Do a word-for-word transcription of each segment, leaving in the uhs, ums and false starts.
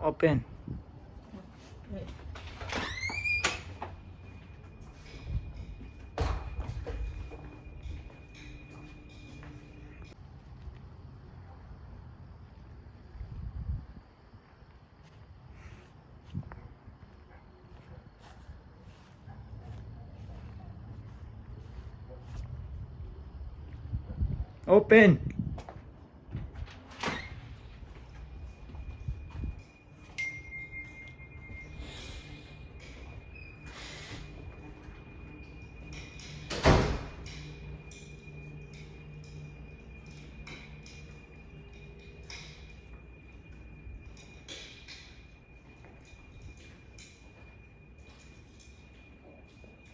Open. Open.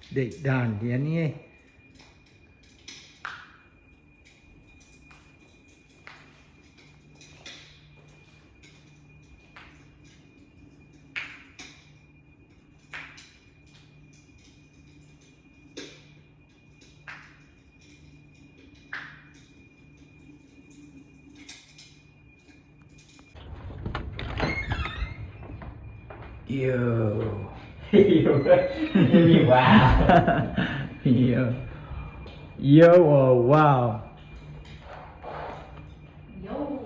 Deih dan lian hi ei. Yo. Yo. Wow. Yo. Yo or wow? Yo.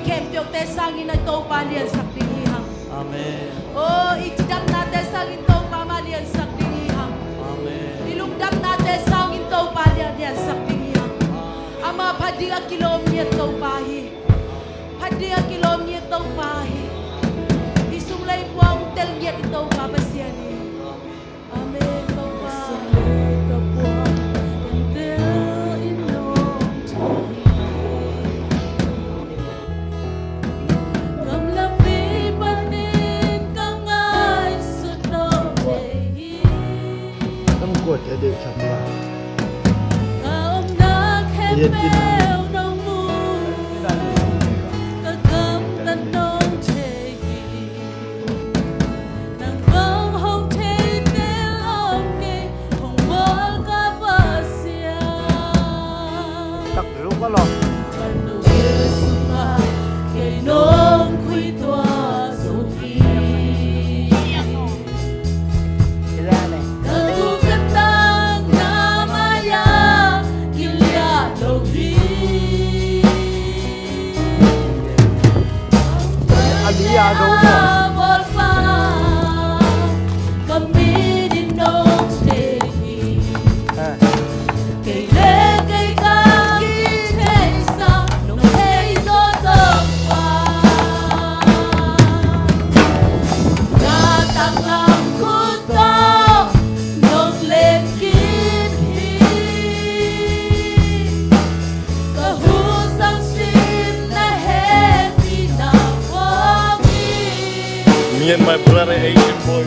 khempeuhte sangin a Topa liansak ding hi hang. Amen. Oh, i cidamnate sangin Topa mah liansak ding hi hang. Amen. I lungdamnate sangin Topa lian, liansak ding hi hang. Ama phat ding a kilawm ngiat Topa hi. Phat ding a kilawm ngiat Topa hi. I sung le i pua hong tel ngiat i Topa Pasian hi. Amen, Topa. Kam kuat a deih thak la. Ka omna khempeuh nong mu, ka gamtat nong thei hi. Nang bang hong thei tel om kei, hong bawl ka Pasian. Tak zuk a lawm. Ka nungzui sungah kei nong khui tua zo hi. Ka guk ka tangna mai-ah kiliah lo hi. A li a zo maw? Bawlpa, ka mit in nong thei hi. Ah. Kei le kei ka kitheisak nong thei zaw Topa. Na taklam khut tawh nong len kip hi. Ka husang sin na hehpihna khawng hi. Me and my brother Asian boy,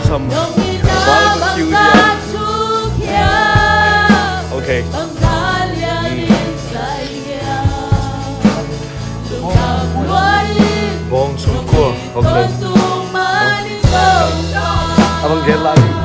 some barbecue here. Okay. Bawng sung kua. Okay. Abang gelh lai.